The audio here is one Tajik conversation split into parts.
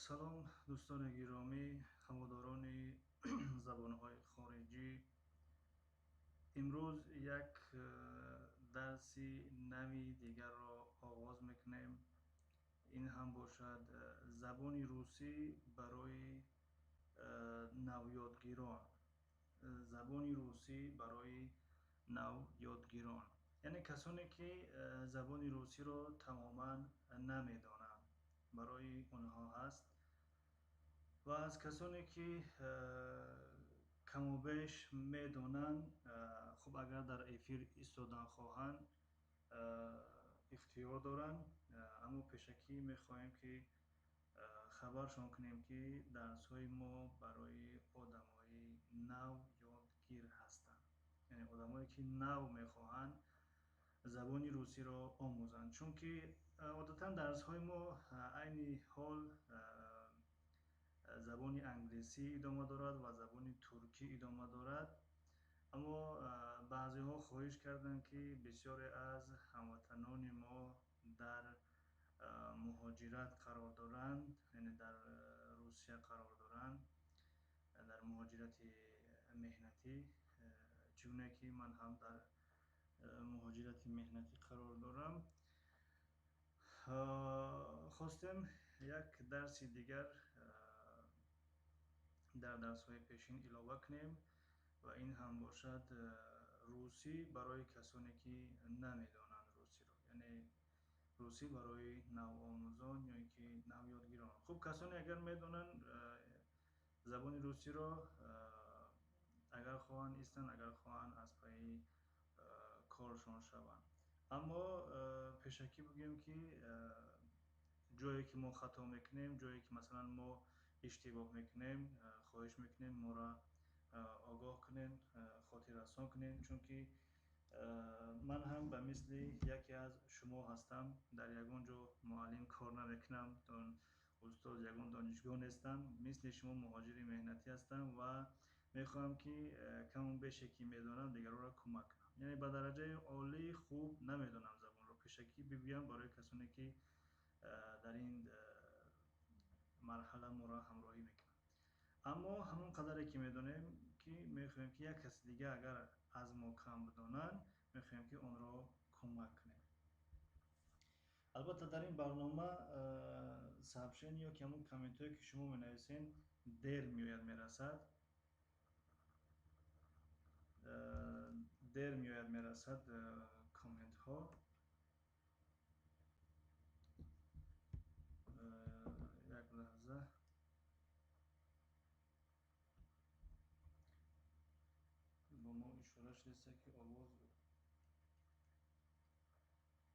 Салом, дӯстони гиромӣ, ҳаводорони забонҳои хориҷӣ. Имрӯз як дарси нави дигарро оғоз мекунем. Ин ҳам бошад забони русӣ барои навёдгирон. Забони русӣ барои навёдгирон, яъне касоне ки забони русиро тамоман намедонанд, барои онҳо ҳаст. Ва аз касоне ки камобеш медонанд, хуб, агар дар эфир истодан хоҳанд, ихтиёр доранд, аммо пешакӣ мехоҳем ки хабаршон кунем, ки дарсҳои мо барои одамои нав ёдгир ҳастанд, яъне одамое ки нав мехоҳанд забони русиро омӯзанд, чунки одатан дарсҳои мо айни ҳол забони англисӣ идома дорад ва забони туркӣ идома дорад. Аммо баъзеҳо хоҳиш карданд, ки бисёре аз ҳамватанони мо дар муҳоҷират қарор доранд, яъне дар Русия қарор доранд, дар муҳоҷирати меҳнатӣ, чӣ гуна ки ман ҳам дар муҳоҷирати меҳнатӣ қарор дорам. Хостем як дарси дигар дар дарсҳои пешин илова кунем ва ин ҳам бошад русӣ барои касоне ки намедонанд русиро, яъне русӣ барои навомӯзон ё ин ки навёдгирон. Хуб, касоне агар медонанд забони русиро, агар хоҳанд истанд, агар хоҳанд аз пайи коршон шаванд. Аммо пешакӣ бигӯем, ки ҷое ки мо хато мекунем, ҷое ки масалан мо иштибоҳ мекунем, хоҳиш мекунем моро огоҳ кунед, хотиррасон кунед, чунки ман ҳам ба мисли яке аз шумо ҳастам, дар ягон ҷо муаллим кор намекунам, устоз ягон донишгоҳ нестам, мисли шумо муҳоҷири меҳнатӣ ҳастам ва мехоҳам ки каму беше ки медонам дигаронро кӯмак кунам. Яъне ба дараҷаи олӣ хуб намедонам забонро, пешакӣ бигӯям барои касоне ки дар ин марҳала моро ҳамроҳӣ мекунанд. Аммо ҳамон қадаре ки медонем, ки мехоҳем ки як каси дига агар аз мо кам бидонанд, мехоҳем ки онро кӯмак кунем. Албатта дар ин барнома сообщение ё ки ҳамон комментҳое ки шумо менависен дер меояд мерасад, дер меояд мерасад комментҳо. Як лаҳза. Бо мо ишора шудааст, ки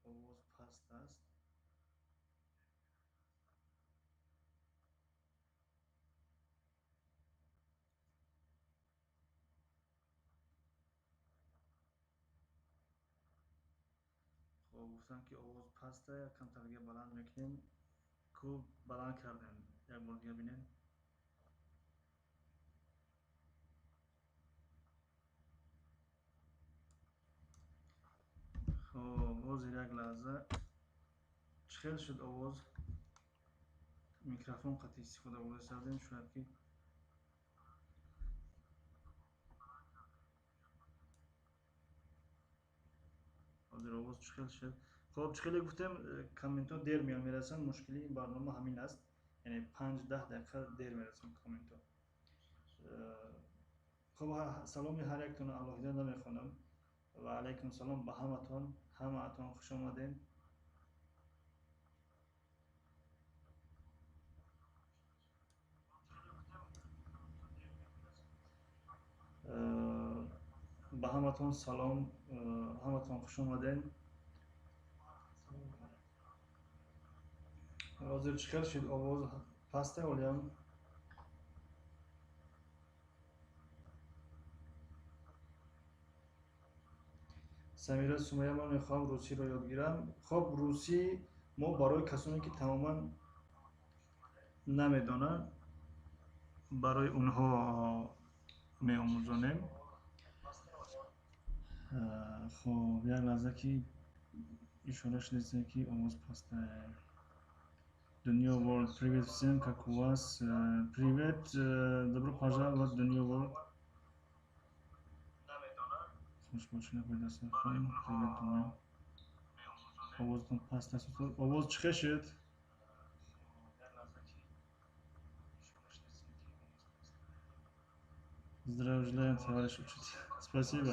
овоз паст аст. Хоб, гуфтам ки овоз паста, камтар дига баланд мекунем. Ку баланд кардем, як бор дига бинем. Хоб, ҳозир як лаҳза. Чӣ хел шуд овоз? Микрофон қатъи истифода бурда сардем, шояд ки ҳозир овоз чӣ хел шуд. Хоб, чӣ хеле гуфтем, комментҳо дер меоянд мерасанд. Мушкили ин барнома ҳамин аст, яъне 5-10 дақиқа дер мерасанд комментҳо. Хоб, саломи ҳар яктонро алоҳида намехонам. Ва алайкум салом ба ҳаматон, ҳамаатон хуш омадем. Ба ҳаматон салом, ҳаматон хуш омадем. Ҳозир чӣ хел шуд овоз? Паста олиям? Самира Сумая, ман мехоҳам русиро ёд гирам. Хоб, русӣ мо барои касоне ки тамоман намедонанд, барои онҳо меомӯзонем. Хоб, як лаҳза, ки ишора шудааст, ки овоз паста. Дунё World. Привет всем, как у вас? Привет, добро пожаловать, Дунё World. Хуш бошед, Дастархон. Привет, Дунё. Овозатон паст аст. Овоз чӣ хел шуд? Здравия желаем, товарищ учитель. Спасибо.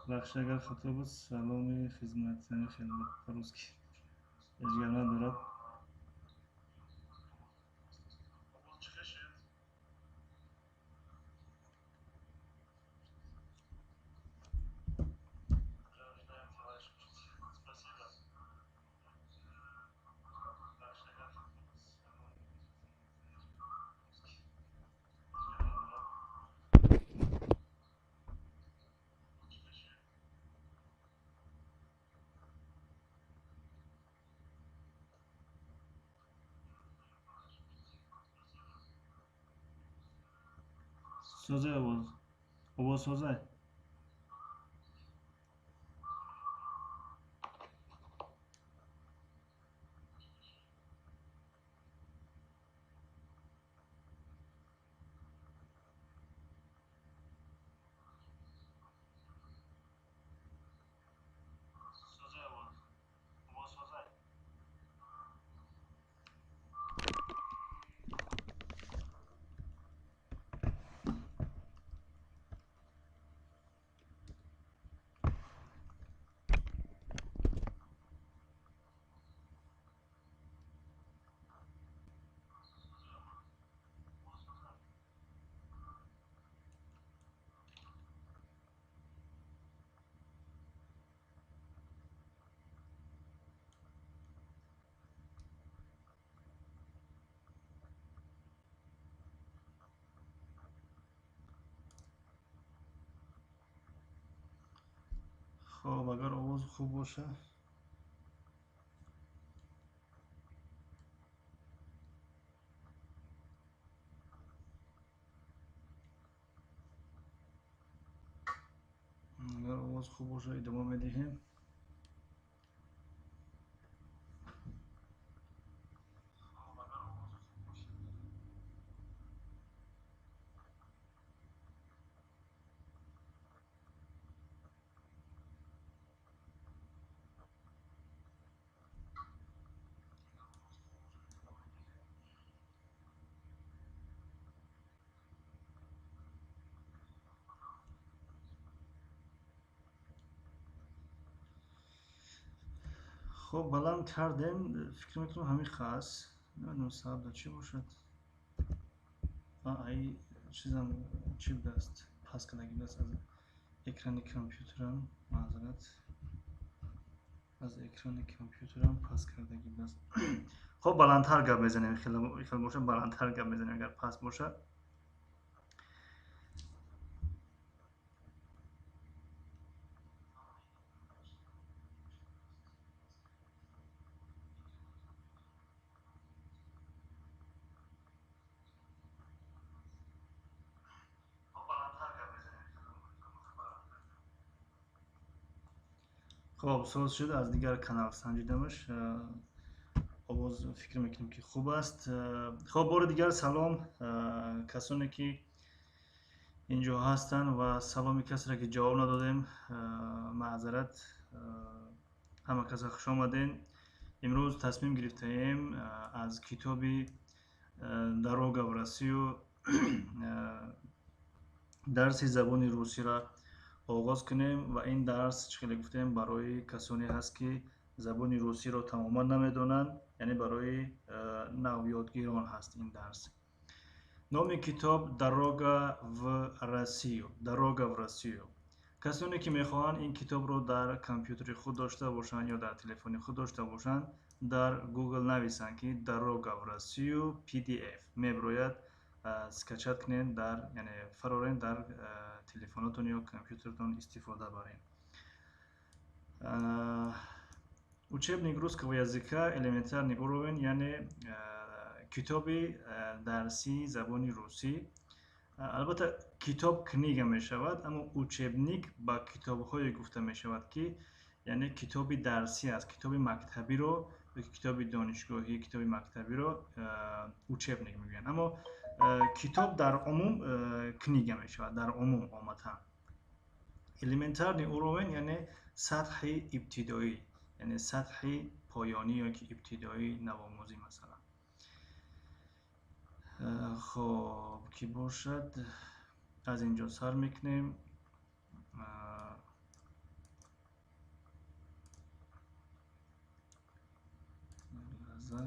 Бахши, агар хато буд, саломи хизмат. Яъне хеле буд по-русски. Ҳеҷ гап надорад. Созай овоз. Овоз созай. Хоб, агар овоз хуб боша, агар овоз хуб боша, идома медиҳем. Хоб, баланд кардем, фикр мекунам ҳамин хас. Намедонам сабаб дар чӣ бошад. Ай чизам чӣ будааст? Паст кардаги будааст аз экрани компютерам, маъзарат. Аз экрани компютерам паст кардаги будааст. Хоб, баландтар гап мезанем, хеле бошад, баландтар гап мезанем, агар паст бошад. Хоб, соз шуд, аз дигар канал санҷидамаш. Овоз фикр мекунем ки хуб аст. Хоб, бори дигар салом касоне ки инҷо ҳастанд ва саломи касеро ки ҷавоб надодем, маъзарат. Ҳама каса хуш омаден. Имрӯз тасмим гирифтаем аз китоби Дорога в Россию дарси забони русиро оғоз кунем ва ин дарс, чӣ хеле гуфтем, барои касоне ҳаст ки забони русиро тамоман намедонанд, яъне барои навёдгирон ҳаст ин дарс. Номи китоб Дорога в Россию. Дорога в Россию. Касоне ки мехоҳанд ин китобро дар компютери худ дошта бошанд ё дар телефони худ дошта бошанд, дар Google нависанд ки Дорога в Россию PDF меброяд, скачать кунед, дар яъне фарорен дар телефонотон ё компютератон истифода баред. Учебник русского языка элементарный уровень, яъне китоби дарсии забони русӣ. Албатта китоб книга мешавад, аммо учебник ба китобҳое гуфта мешавад ки яъне китоби дарсӣ аст, китоби мактабиро Китоби донишгоҳӣ, китоби мактабиро учебник мегӯянд. Аммо китоб дар умум книга мешавад, дар умум оматан. Элементарный уровень яъне сатҳи ибтидоӣ, яъне сатҳи поёнӣ ё ки ибтидоии навомӯзӣ масалан. Хоб, ки бошад, аз ин ҷо сар мекунем. Лаҳза,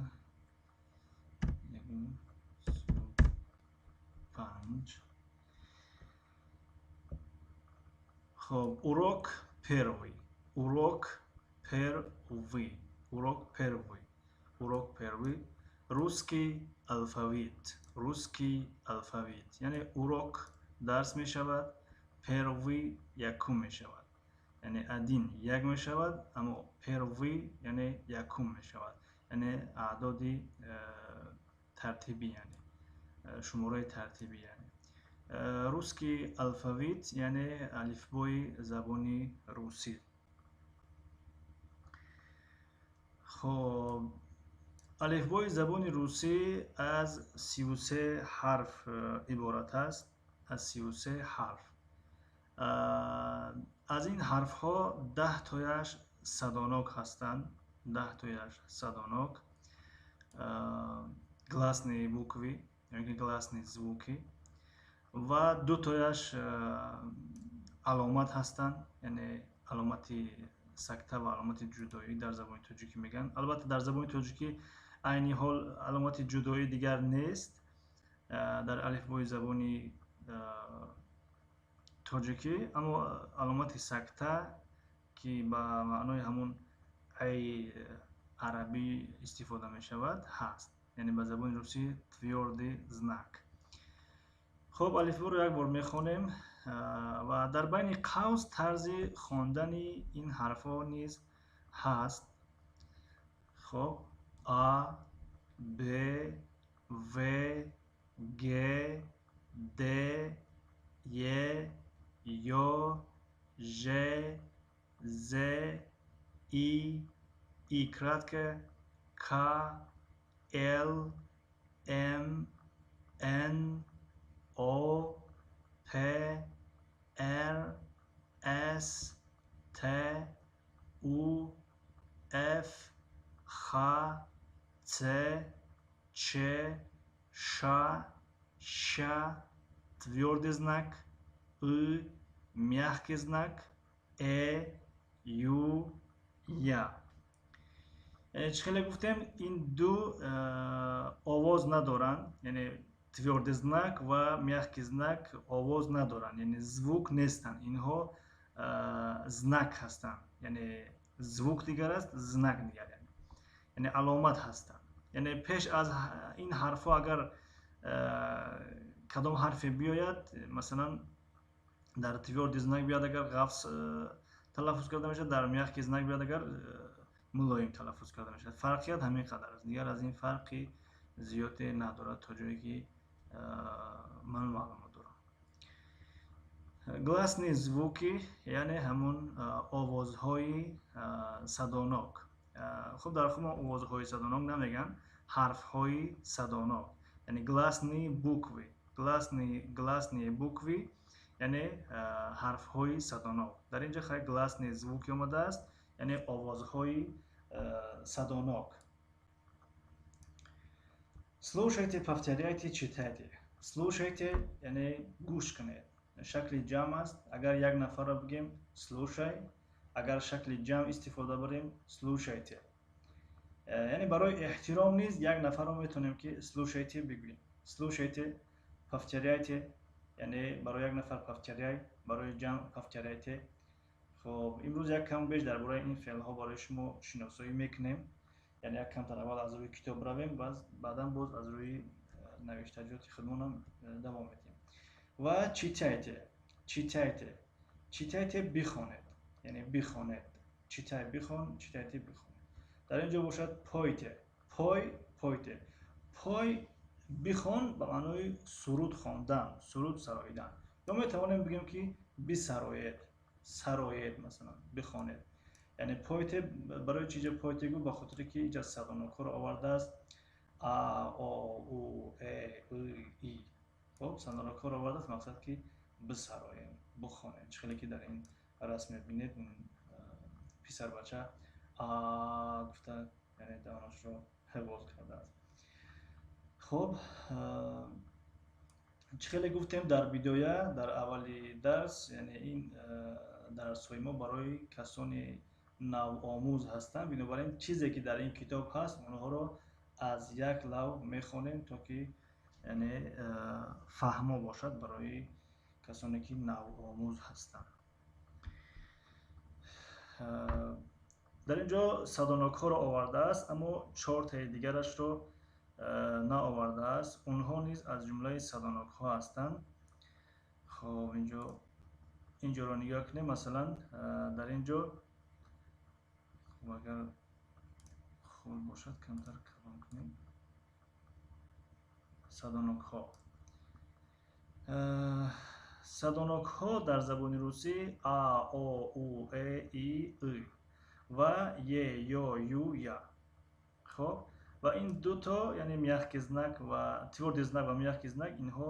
1:35. Хоб, урок первый, урок первый, урок первый, урок первый, русский алфавит, русский алфавит. Яъне урок дарс мешавад, первый якум мешавад, яъне один як мешавад, аммо первый яъне якум мешавад, яъне аъдоди тартибӣ, яъне шумораи тартибӣ. Яъне русский алфавит яъне алифбои забони русӣ. Хоб, алифбои забони русӣ аз 33 ҳарф иборат аст, аз 33 ҳарф. Аз ин ҳарфҳо 10 тояш садонок ҳастанд, 10 тояш садонок, гласные буквы ё ки гласные звуки, ва 2 тояш аломат ҳастанд, яъне аломати сакта ва аломати ҷудоӣ дар забони тоҷикӣ мегӯянд. Албатта дар забони тоҷикӣ айни ҳол аломати ҷудоӣ дигар нест дар алифбои забони тоҷикӣ, аммо аломати сакта ки ба маънои ҳамун ай арабӣ истифода мешавад ҳаст, яъне ба забони русӣ твёрдый знак. Хоб, алифборо як бор мехонем ва дар байни қавс тарзи хондани ин ҳарфҳо низ ҳаст. Хоб, А, Б, В, Г, Д, Е, Ё, Ж, З, И, И кратко, К, Л, М, Н, О, П, Р, С, Т, У, Ф, Х, Ц, Ч, Ш, Щ, твёрдый знак, Ы, мягкий знак, Э, Ю, Я. Яъне чӣ хеле гуфтем, ин ду овоз надоранд, яъне твёрдый знак ва мягкий знак овоз надоранд, яъне звук нестанд, инҳо знак ҳастанд, яъне звук дигар аст, знак дигар, яъне аломат ҳастанд. Яъне пеш аз ин ҳарфҳо агар кадом ҳарфе биёяд, масалан дар твёрдый знак биёяд, агар ғафс талаффуз карда мешавад, дар мягкий знак биёяд, агар мулоим талаффуз карда мешавад. Фарқият ҳамин қадар аст, дигар аз ин фарқи зиёде надорад то ҷое ки ман маълумот дорам. Гласные звуки яъне ҳамун овозҳои садонок. Хуб, дар худ овозҳои садонок намегӯянд, ҳарфҳои садонок, яъне гласные буквы, гласные буквы яъне ҳарфҳои садонок. Дар ин ҷо хай гласные звуки омадааст, яъне овозҳои садонок. Слушайте, повторяйте, читайте. Слушайте яъне гӯш кунед, шакли ҷамъ аст. Агар як нафарро бигем слушай, агар шакли ҷамъ истифода барем слушайте. Яъне барои эҳтиром низ як нафарро метавонем ки слушайте бигӯем. Слушайте, повторяйте, яъне барои як нафар повторяй, барои ҷамъ повторяйте. Хоб, имрӯз як кам беш дар бораи ин феълҳо барои шумо шиносоӣ мекунем. Яъне як камтар аввал аз рӯи китоб равем, баъдан боз аз рӯи навиштаҷоти худмонам давом медиҳем. Ва читайте, читайте, читайте бихонед, яъне бихонед, читай бихон, читайте бихонед. Дар ин ҷо бошад пойте, пой, пойте, пой бихон ба маънои суруд хондан, суруд сароидан. Ё метавонем бигӯем ки бисароед, сароед, масалан бихонед. Яъне пойте барои чӣ ҷа пойте гуфт? Ба хотире ки инҷа садонокҳоро овардааст: а, о, у, э, ы, и. Хоб, садонокҳоро овардааст, мақсад ки бисароем, бихонем. Чӣ хеле ки дар ин расм мебинед, писарбача а гуфта, яъне даҳонашро боз кардааст. Хоб, чӣ хеле гуфтем дар бидоя, дар аввали дарс, яъне ин дарсҳои мо барои касони навомӯз ҳастанд. Бинобар ин чизе ки дар ин китоб ҳаст, онҳоро аз як лав мехонем, то ки яъне фаҳмо бошад барои касоне ки навомӯз ҳастанд. Дар ин ҷо садонокҳоро овардааст, аммо чортаи дигарашро наовардааст. Онҳо низ аз ҷумлаи садонокҳо ҳастанд. Хоб, инҷоро нигоҳ кунем. Масалан, дар ин ҷо, хоб, агар хуб бошад, камтар калон кунем. Садонокҳо. Садонокҳо дар забони русӣ а, о, у, э, и, ы ва е, ё, ю, я. Хоб, ва ин дуто, яъне мягкий знак ва твёрдый знак ва мягкий знак, инҳо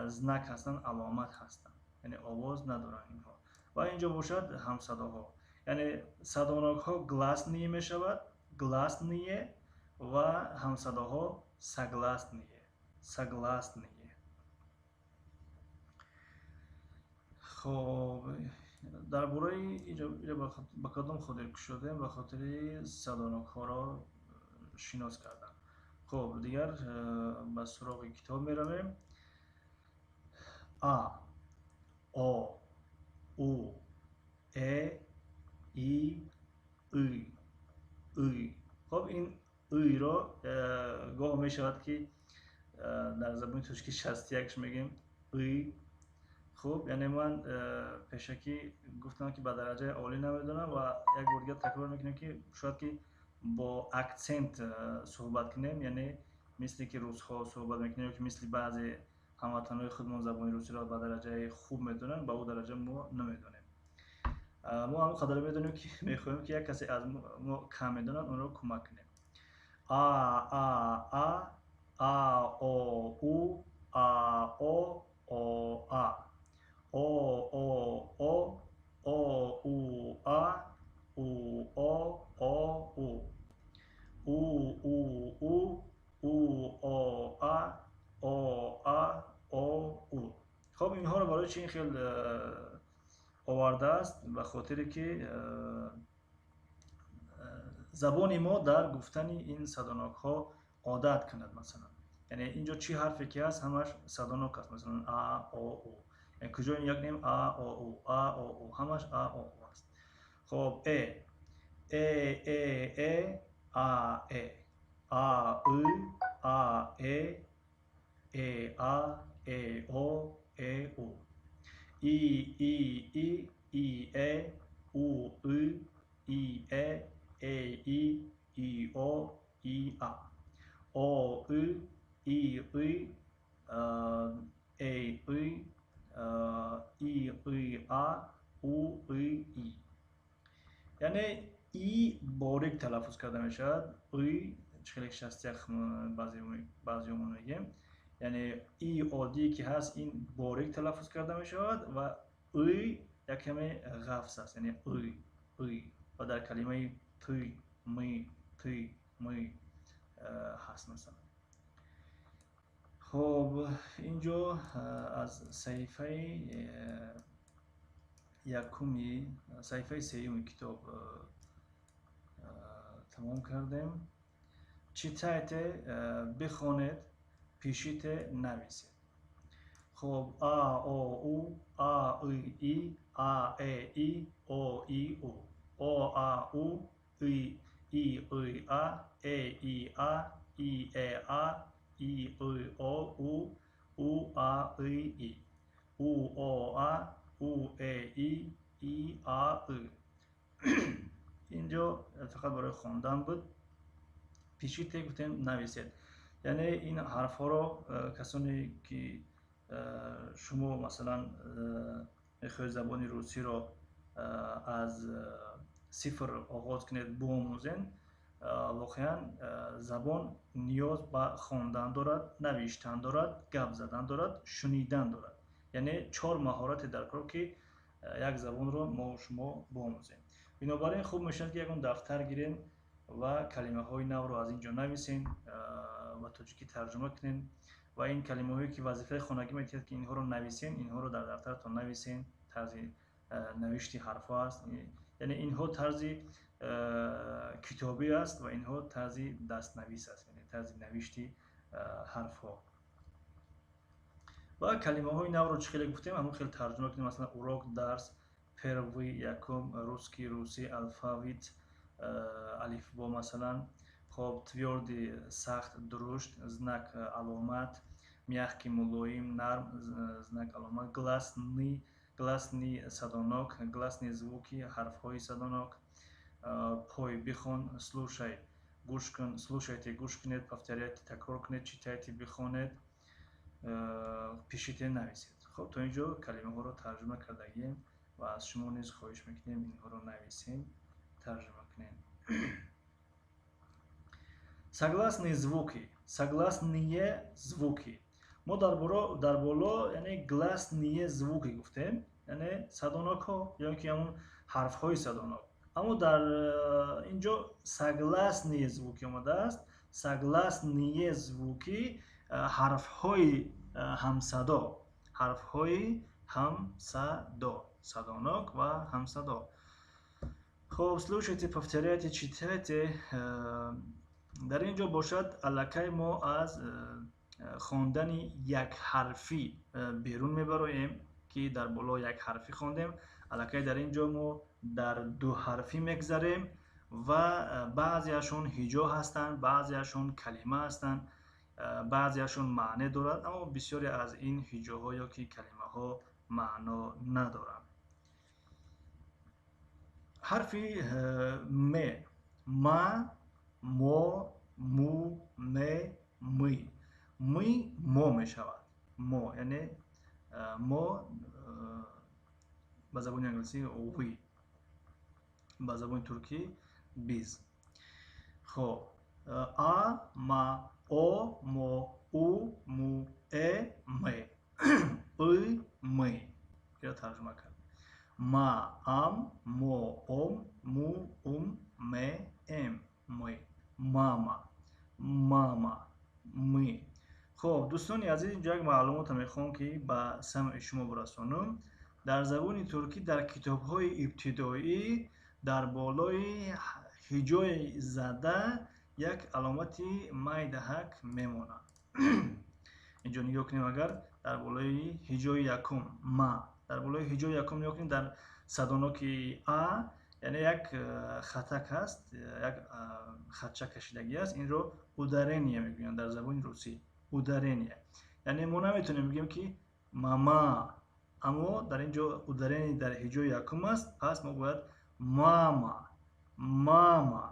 знак ҳастанд, аломат ҳастанд, яъне овоз надоранд инҳо. Ва инҷо бошад ҳамсадоҳо, яъне садонокҳо гласные мешавад, гласные, ва ҳамсадоҳо согласные, согласные. Хоб, дар бораи инҷо ба кадом хотир кушодем? Ба хотири садонокҳоро шинос кардан. Хоб, дигар ба суроғи китоб меравем. А, о, у, э, и, ы, ы. Хоб, ин ы-ро гоҳ мешавад ки дар забони тоҷикӣ 61-ш мегӯем ы. Хуб, яъне ман пешакӣ гуфтам ки ба дараҷаи олӣ намедонам ва як бор дигар такрор мекунем, ки шояд ки бо акцент суҳбат кунем, яъне мисли ки русҳо суҳбат мекунем ё ки мисли баъзе ҳамватанҳои худмон забони русиро ба дараҷаи хуб медонанд, ба ӯ дараҷа мо намедонем. Мо ҳамон қадар медонем, ки мехоҳем ки як касе аз мо кам медонад, онро кӯмак кунем. А, а, а, а, о, у, а, о, о, а, о, о, о, о, у, а, у, о, о, у, у, у, у, у, о, а, о, а, о, у. Хоб, инҳоро барои чи ин хел овардааст? Ба хотире ки забони мо дар гуфтани ин садонокҳо одат кунад. Масалан, яъне инҷо чӣ ҳарфе ки ҳаст, ҳамаш садонок аст. Масалан, а, о, у. Яъне куҷо як нем а, о, у, а, о, у, ҳамаш а, о, у аст. Хоб, э, э, э, э, а, э, а, ы, а, э, э, а, э, о, э, у, и, и, и, и, э, у, ы, и, э, э, и, и, о, и, а, о, ы, и, ы, э, ы, и, ы, а, у, ы, и. Яъне и борик талаффуз карда мешавад. Ы чӣ хеле 61 баъзеҳомон мегӯем, яъне и оддие ки ҳаст, ин борик талаффуз карда мешавад ва ы як каме ғафз аст, яъне ы, ы, ва дар калимаи ты, мы, ты, мы ҳаст масалан. Хоб, инҷо аз саҳифаи якуми, саҳифаи сеюми китоб тамом кардем. Читайте, бихонед, пишите, нависед. Хоб, а, о, у, а, ы, и, а, э, и, о, и, у, о, а, у, и, и, ы, а, э, и, а, и, э, а, и, ы, о, у, у, а, ы, и, у, о, а, у, э, и, и, а, ы. Инҷо фақат барои хондан буд. Пишите гуфтем, нависед. Яъне ин ҳарфҳоро касоне ки шумо масалан мехоҳед забони русиро аз сифр оғоз кунед, биомӯзен. Воқеан, забон ниёз ба хондан дорад, навиштан дорад, гап задан дорад, шунидан дорад. Яъне чор маҳорате дар кор, ки як забонро мо шумо биомӯзем. Бинобар ин хуб мешавад, ки ягон дафтар гирем ва калимаҳои навро аз ин ҷо нависем ва тоҷикӣ тарҷума кунем. Ва ин калимаҳое, ки вазифаи хонагӣ метиҳад, ки инҳоро нависен, инҳоро дар дафтаратон нависен. Тарзи навишти ҳарфҳо аст, яъне инҳо тарзи китобӣ аст ва инҳо тарзи дастнавис аст, яъне тарзи навишти ҳарфҳо. Ва калимаҳои навро, чӣ хеле гуфтем, ҳамон хел тарҷума кунем. Масалан, урок — дарс, первый — якум, русский — русӣ, алфавит — алифбо, масалан. Хоб, твёрдый — сахт, дурушт, знак — аломат, мягкий — мулоим, нарм, знак — аломат, гласный, гласный — садонок, гласные звуки — ҳарфҳои садонок. Пой — бихон, слушай — гӯш кун, слушайте — гӯш кунед, повторяйте — такрор кунед, читайте — бихонед, пишите — нависед. Хоб, то ин ҷо калимаҳоро тарҷума кардагием ва аз шумо низ хоҳиш мекунем, инҳоро нависем, тарҷума кунем. Согласные звуки, согласные звуки. Мо дар боло, яъне, гласные звуки гуфтем, яъне садонокҳо ё ки ҳамун ҳарфҳои садонок. Аммо дар ин ҷо согласные звуки омадааст. Согласные звуки — ҳарфҳои ҳамсадо, ҳарфҳои ҳамсадо, садонок ва ҳамсадо. Хоб, слушайте, повторяйте, читайте. Дар ин ҷо бошад, аллакай мо аз хондани якҳарфӣ берун мебароем, ки дар боло якҳарфӣ хондем. Аллакай дар ин ҷо мо дар дуҳарфӣ мегзарем ва баъзеашон ҳиҷо ҳастанд, баъзеашон калима ҳастанд, баъзеашон маъне дорад, аммо бисёре аз ин ҳиҷоҳо ё ки калимаҳо маъно надоранд. Ҳарфи м: ма, мо, му, ме, мы. Мы — мо мешавад, мо, яъне мо, ба забони англисӣ we, ба забони туркӣ биз. Хоб, а — ма, о — мо, у — му, э — ме, ы — мы. Ира тарҷума кард: ма — ам, мо — ом, му — ум, ме — эм, мы, мама, мама, мы. Хоб, дӯстони азиз, инҷо як маълумотро мехоҳам, ки ба самъи шумо бирасонам. Дар забони туркӣ дар китобҳои ибтидоӣ дар болои ҳиҷои зада як аломати майдаҳак мемонад. Инҷо нигоҳ кунем, агар дар болои ҳиҷои якум ма, дар болои ҳиҷои якум нигоҳ кунем, дар садоноки а, яъне, як хатак ҳаст, як хатча кашидагӣ аст. Инро ударение мегӯянд дар забони русӣ, ударение. Яъне мо наметавонем бигӯем, ки мама, аммо дар ин ҷо ударение дар ҳиҷои якум аст, пас мо бояд мама, мама,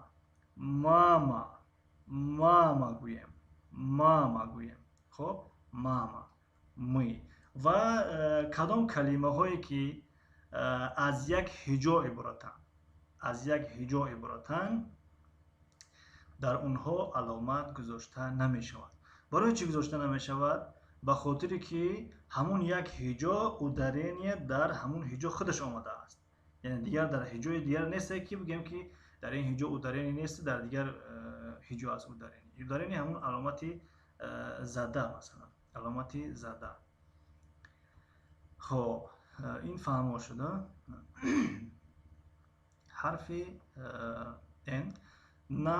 мама, мама гӯем, мама гӯем. Хоб, мама, мы. Ва кадом калимаҳое, ки аз як ҳиҷо иборатанд, аз як ҳиҷо иборатанд, дар онҳо аломат гузошта намешавад. Барои чӣ гузошта намешавад? Ба хотире ки ҳамун як ҳиҷо, ударение дар ҳамун ҳиҷо худаш омадааст, яъне дигар дар ҳиҷои дигар несте, ки бигӯем, ки дар ин ҳиҷо ударение нест, дар дигар ҳиҷо аст ударение. Ударение ҳамун аломати зада, масалан, аломати зада. Хоб, ин фаҳмо шуда. Ҳарфи н: на.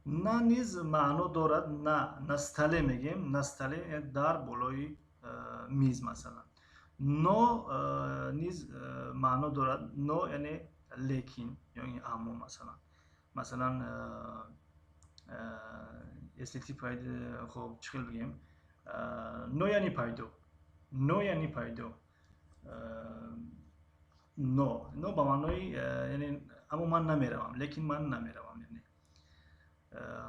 На низ маъно дорад. На — на столе мегӯем, на столе — дар болои миз, масалан. Но низ маъно дорад. Но — яъне лекин ё аммо, масалан. Масалан, если ты, хоб, чӣ хел бигӯем, но я не пойду, но я не пойду. Но, но ба маънои, яъне, аммо ман намеравам, лекин ман намеравам, яъне.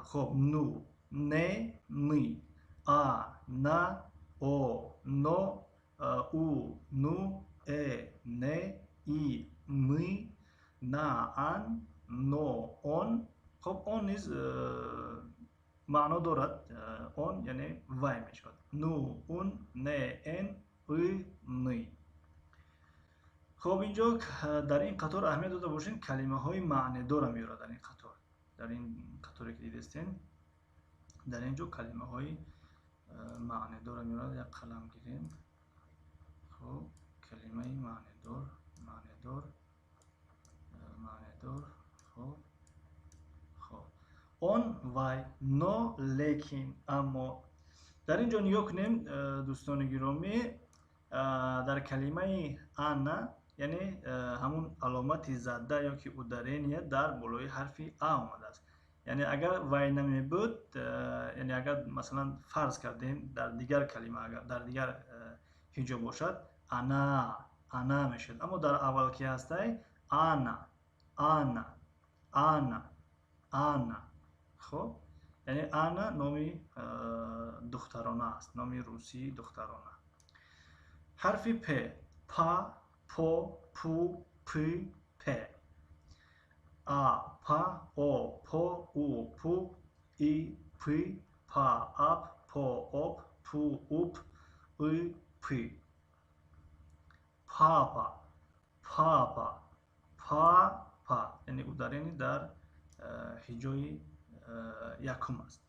Хоб, ну, не, мы, а — на, о — но, у — ну, э — не, и — мы. На, ан, но, он. Хоб, он низ маъно дорад, он яъне вай мешавад. Ну, ун, не, эн, ы, ны. Хоб, инҷо дар ин қатор аҳамият дода бошед, калимаҳои маънидорро меорад дар ин қатор. Дар ин қаторе ки дидестен, дар ин ҷо калимаҳои маънидорро меорад. Як қалам гирем. Хоб, калимаи маънидор, маънидор, маънидор. Хоб, хоб, он, вай, но, лекин, аммо. Дар ин ҷо нигоҳ кунем, дӯстони гиромӣ, дар калимаи ана, яъне ҳамун аломати зада ё ки ударение дар болои ҳарфи а омадааст. Яъне агар вай намебуд, яъне агар масалан фарз кардем дар дигар калима, агар дар дигар ҳиҷо бошад, ана, ана мешуд. Аммо дар аввал ки ҳастай, ана, ана, ана, ана. Хоб, яъне ана номи духтарона аст, номи русии духтарона. Ҳарфи п, па, по, пу, п, пе. А, па, о, по, у, пу, и, п, па, ап, по, оп, пу, уп, ы, п. Папа, папа, па, па. Яъне ударение дар ҳиҷои якум аст.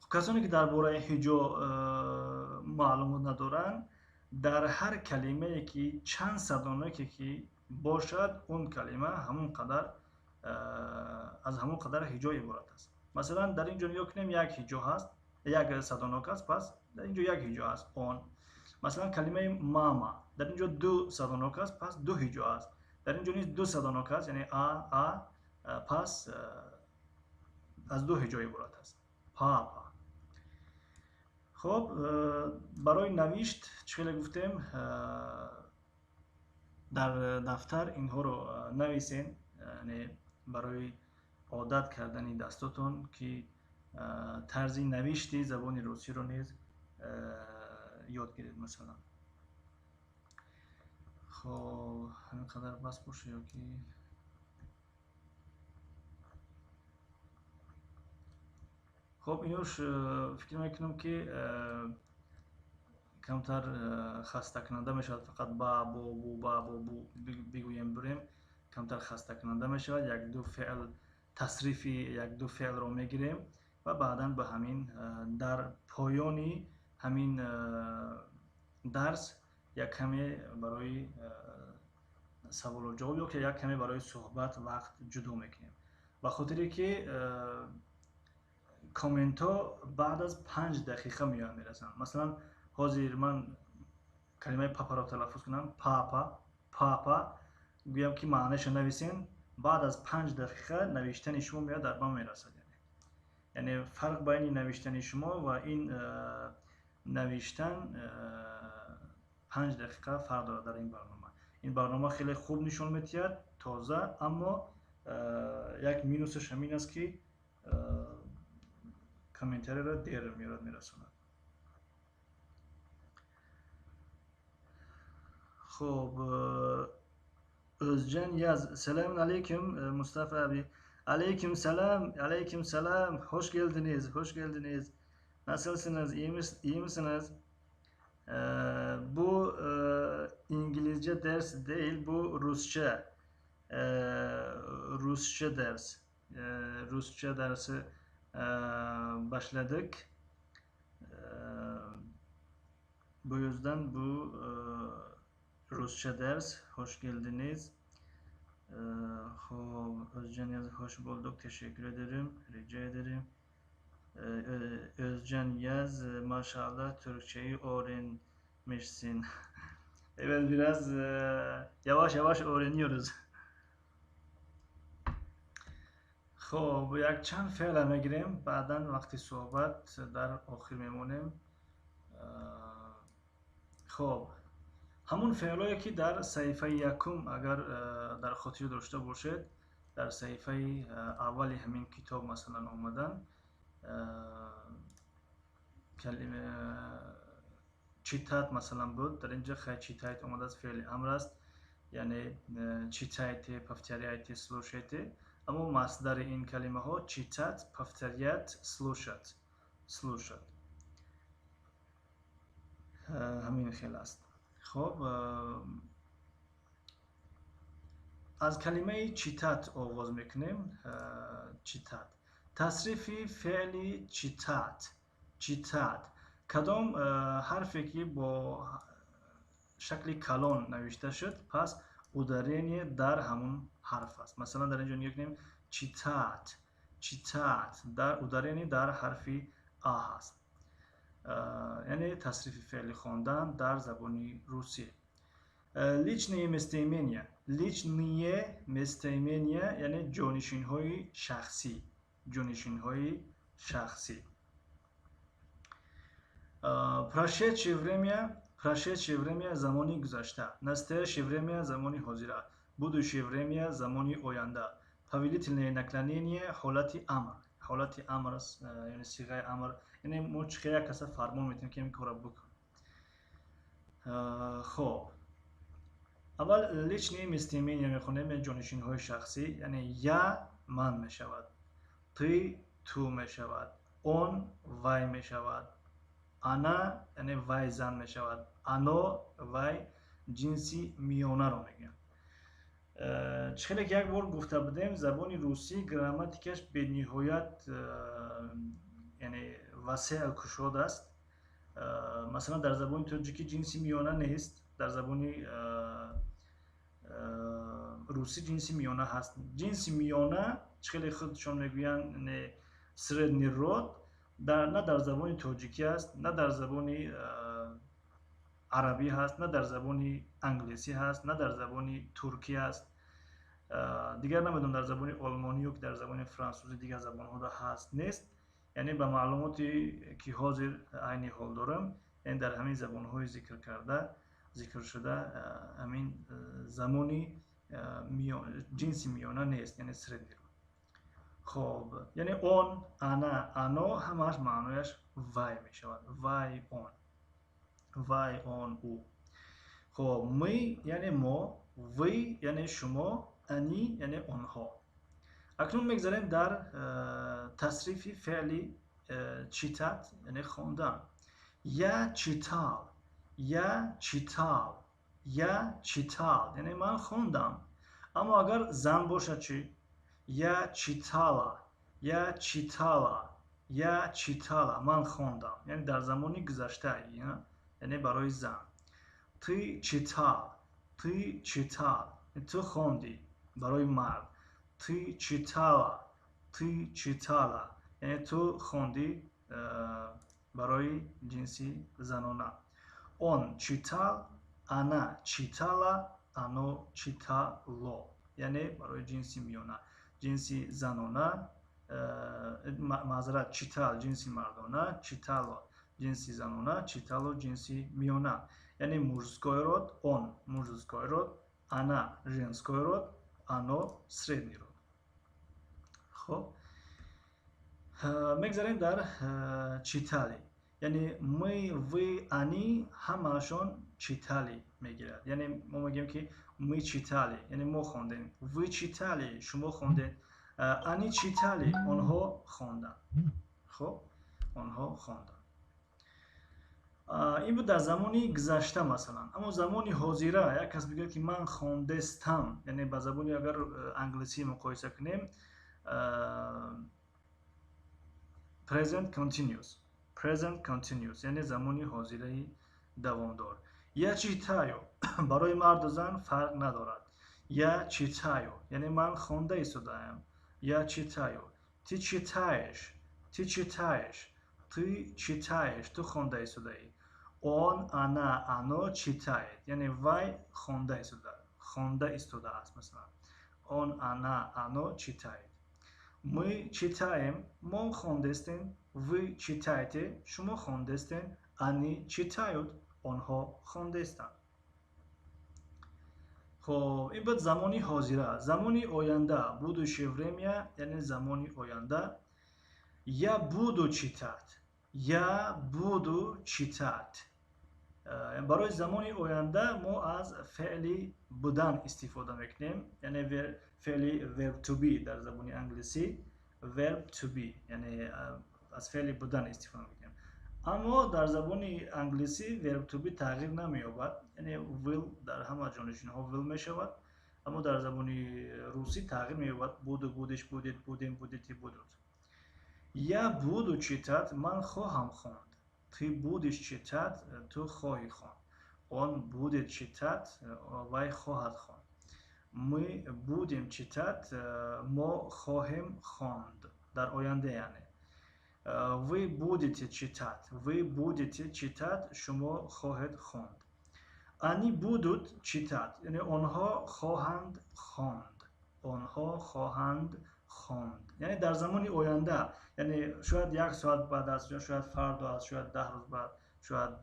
Касоне ки дар бораи ҳиҷо маълумот надоранд, дар ҳар калимае ки чанд садоноке ки бошад, он калима ҳамон қадар аз ҳамон қадар ҳиҷо иборат аст. Масалан, дар ин ҷо нигоҳ кунем, як ҳиҷо ҳаст, як садонок аст, пас дар ин ҷо як ҳиҷо аст, он. Масалан, калимаи мама, дар ин ҷо ду садонок аст, пас ду ҳиҷо аст. Дар ин ҷо низ ду садонок аст, яъне а, а, пас аз ду ҳиҷо иборат аст. Папа. Хоб, барои навишт чӣ хеле гуфтем, дар дафтар инҳоро нависен, яъне барои одат кардани дастотон, ки тарзи навишти забони русиро низ ёд гиред масалан. Хоб, ҳамин қадар бас боша ё ки хоб, инӯш фикр мекунам ки камтар хастакунанда мешавад. Фақат ба, бо, бу, ба, бо, бу бигӯем бурем, камтар хастакунанда мешавад. Як ду феъл, тасрифи як ду феълро мегирем ва баъдан ба ҳамин дар поёни ҳамин дарс як каме барои саволу ҷавоб ё ки як каме барои суҳбат вақт ҷудо мекунем. Ба хотире ки комментҳо баъд аз 5 дақиқа меоянд мерасанд. Масалан, ҳозир ман калимаи папаро талаффуз кунам, папа, папа гӯям ки маънаашро нависен, баъд аз 5 дақиқа навиштани шумо меояд дар ман мерасад. Яъне фарқ байни навиштани шумо ва ин навиштан 5 дақиқа фарқ дорад дар ин барнома. Ин барнома хеле хуб нишон медиҳад, тоза, аммо як минусаш ҳамин аст ки комментарияро дер меорад мерасонад. Хоб, Özcan yaz. Selamun aleyküm Mustafa abi. Aleyküm selam, aleyküm selam. Hoş geldiniz, hoş geldiniz. Nasılsınız? İyi, iyi misiniz? Bu İngilizce ders değil, bu Rusça. Rusça ders. Rusça dersi başladık. Bu yüzden bu Rusça ders. Hoş geldiniz. Xo'p, Özcan yaz, hoş bulduk. Teşekkür ederim. Rica ederim. Özcan yaz, maşallah Türkçeyi öğrenmişsin. Evet, biraz yavaş yavaş öğreniyoruz. Хоб, якчанд феъла мегирем, баъдан вақти суҳбат дар охир мемонем. Хоб, ҳамун феълое ки дар саҳифаи якум, агар дар хотир дошта бошед, дар саҳифаи аввали ҳамин китоб масалан омадан, читать масалан буд, дар инҷа хай читать омадааст, феъли амр аст. Яъне читайте, повторяйте, слушайте. Аммо масдари ин калимаҳо читать, повторять, слушать, слушать. Ҳамин хел аст. Хоб, аз калимаи читать оғоз мекунем. Читать, тасрифи феъли читать. Читать, кадом ҳарфе ки бо шакли калон навишта шуд, пас ударение дар ҳамун ҳарф аст. Масалан, дар ин ҷо нигоҳ кунем: читать, читать, дар ударение дар ҳарфи а ҳаст. Яъне тасрифи феъли хондан дар забони русӣ. Личные местоимения. Личные местоимения, яъне ҷонишинҳои шахсӣ, ҷонишинҳои шахсӣ. Прошедшее время. Прошедшее время, замони гузашта. Настоящее время, замони ҳозира. Будущее время, замони оянда. Повелительное наклонение, ҳолати амр, ҳолати амр, яъне сиғаи амр, яъне мо чӣ хел як каса фармон метиҳем, ки ин корро бикун. Хоб, аввал личные местоимения мехонем, ҷонишинҳои шахсӣ. Яъне я, ман мешавад, ты, ту мешавад, он, вай мешавад, она, яъне вай зан мешавад, оно, вай ҷинси миёнаро мегӯянд. Чӣ хеле ки як бор гуфта будем, забони русӣ грамматикаш бениҳоят, яъне васеъ, кушод аст. Масалан, дар забони тоҷикӣ ҷинси миёна нест, дар забони русӣ ҷинси миёна ҳаст. Ҷинси миёна, чӣ хеле худшон мегӯянд, средний род, на дар забони тоҷикӣ аст, на дар забони арабӣ ҳаст, на дар забони англисӣ ҳаст, на дар забони туркӣ ҳаст. Дигар намедонам, дар забони олмонӣ ё ки дар забони франсузӣ, дигар забонҳода ҳаст, нест. Яъне ба маълумоте ки ҳозир айни ҳол дорам, яъне дар ҳамин забонҳои зикр карда, зикршуда, ҳамин замони ҷинси миёна нест, яъне средний род. Хоб, яъне он, она, оно, ҳамааш маънояш вай мешавад, вай, он, вай, он, ӯ. Хоб, мы, яъне мо, вы, яъне шумо, они, яъне онҳо. Акнун мегзарем дар тасрифи феъли читать, яъне хондан. Я читал, я читал, я читал, яъне ман хондам. Аммо агар зан бошад чӣ? Я читала, я читала, я читала, ман хондам, яъне дар замони гузашта, яъне барои зан. Ты читал, ты читал, ту хондӣ, барои мард. Ты читала, ты читала, яъне ту хондӣ, барои ҷинси занона. Он читал, она читала, оно читало, яъне барои ҷинси миёна, ҷинси занона. Маъзарат, читал ҷинси мардона, читала ҷинси занона, читало ҷинси миёна. Яъне мужской род он, мужской род она, женской род оно, средний род. Хоб, мегзарем дар читали. Яъне мы, вы, они, ҳамаашон читали мегирад. Яъне мо мегӯем, ки мы читали, яъне мо хондем, вы читали, шумо хондед, они читали, онҳо хонданд. Хоб, онҳо хонданд. Ин буд дар замони гузашта, масалан. Аммо замони ҳозира як кас бигӯяд, ки ман хондестам, яъне ба забони агар англисӣ муқоиса кунем, present continuous, present continuous, яъне замони ҳозираи давомдор. Я читаю, барои марду зан фарқ надорад. Я читаю, яъне ман хонда истодаам. Я читаю. Ты читаешь, ты читаешь, ты читаешь, ту хонда истодаӣ. Он, она, оно читает, яъне вай хонда истода, хонда истодааст. Масалан, он, она, оно читает. Мы читаем, мо хондестем, вы читаете, шумо хондестем, они читают, онҳо хондестанд. Хоб, ин буд замони ҳозира. Замони оянда, будущее время, яъне замони оянда. Я буду читать, я буду читать. Барои замони оянда мо аз феъли будан истифода мекунем, яъне феъли verb to be дар забони англисӣ, verb to be, яъне аз феъли будан истифода мекунем. Аммо дар забони англисӣ verb to be тағйир намеёбад, яъне will дар ҳама ҷонишинҳо will мешавад, аммо дар забони русӣ тағйир меёбад: буду, будешь, будет, будем, будете, будут. Я буду читать, ман хоҳам хонд. Ты будешь читать, ту хоҳӣ хонд. Он будет читать, вай хоҳад хонд. Мы будем читать, мо хоҳем хонд дар оянда, яъне. Вы будете читать, вы будете читать, шумо хоҳед хонд. Они будут читать, яъне онҳо хоҳанд хонд, онҳо хоҳанд хонд, яъне дар замони оянда, яъне шояд як соат баъд аст, ё шояд фардо аст, шояд 10 рӯз баъд, шояд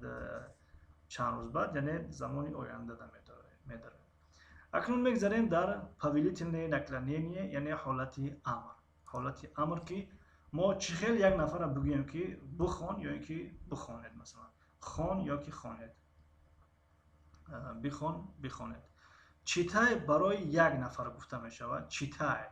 чанд рӯз баъд, яъне замони оянда медорем. Акнун мегзарем дар повелительное наклонение, яъне ҳолати амр. Ҳолати амр, ки мо чӣ хел як нафарро бигӯем, ки бихон ё ин ки бихонед, масалан, хон ё ки хонед, бихон, бихонед. Читай барои як нафар гуфта мешавад. Читай,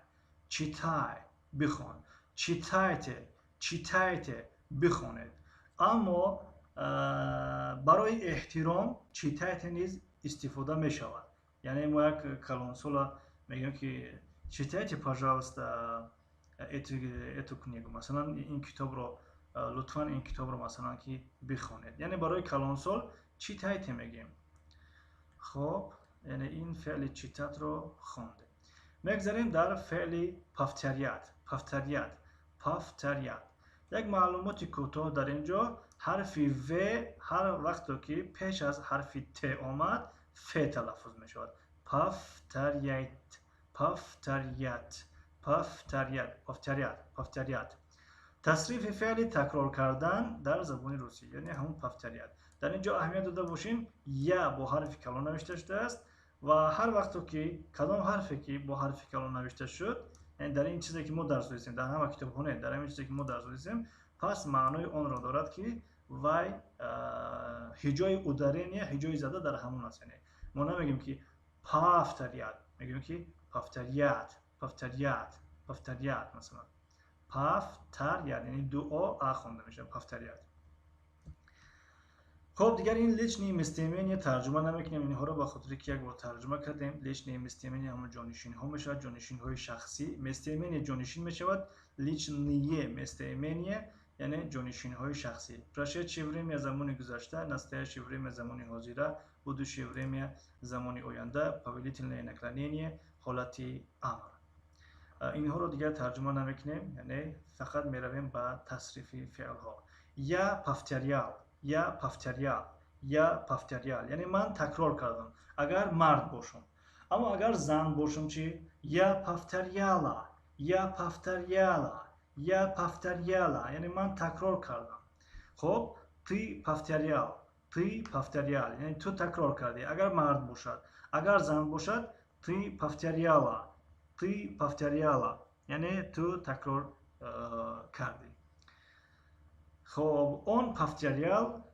читай, бихон. Читайте, читайте, бихонед. Аммо барои эҳтиром читайте низ истифода мешавад, яъне мо як калонсола мегӯем, ки читайте, пожалуйста, эту книгу, масалан, ин китобро лутфан, ин китобро, масалан, ки бихонед, яъне барои калонсол читайте мегӯем. Хоб, яъне ин феъли читать ро хондем. Мегзарем дар феъли повторять. Повторять, повторять. Як маълумоти кӯтоҳ дар ин ҷо: ҳарфи в ҳар вақто ки пеш аз ҳарфи т омад, ф талаффуз мешавад. Повторять, повторять, повторять, повторять, повторять. Тасрифи феъли такрор кардан дар забони русӣ, яъне ҳамун повторять. Дар ин ҷо аҳамият дода бошем: я бо ҳарфи калон навишта шудааст ва ҳар вақто ки кадом ҳарфе ки бо ҳарфи калон навишта шуд, яъне дар ин чизе ки мо дарс додистем, дар ҳама китобхона, дар ҳамин чизе ки мо дарс додистем, пас маънои онро дорад, ки вай ҳиҷои ударения, ҳиҷои зада дар ҳамон аст. Яъне мо намегӯем, ки повторять, мегӯем, ки повторять, повторять, повторять. Масалан, повторять, яъне ду о а хонда мешавад, повторять. Хоб, дигар ин личные местоимения тарҷума намекунем инҳоро, ба хотире ки як бор тарҷума кардем. Личные местоимения ҳамон ҷонишинҳо мешавад, ҷонишинҳои шахсӣ. Местоимение ҷонишин мешавад, личные местоимения, яъне ҷонишинҳои шахсӣ. Прошедшее время, замони гузашта, настоящее время, замони ҳозира, будущее время, замони оянда, повелительное наклонение, ҳолати амр. Инҳоро дигар тарҷума намекунем, яъне фақат меравем ба тасрифи феълҳо. Я повторял, я повторял, я повторял, яъне ман такрор кардам, агар мард бошам. Аммо агар зан бошам чӣ? Я повторяла, я повторяла, я повторяла, яъне ман такрор кардам. Хоб, ты повторял, ты повторял, яъне ту такрор кардӣ, агар мард бошад. Агар зан бошад: ты повторяла, ты повторяла, яъне ту такрор кардӣ. Хоб, он повторял,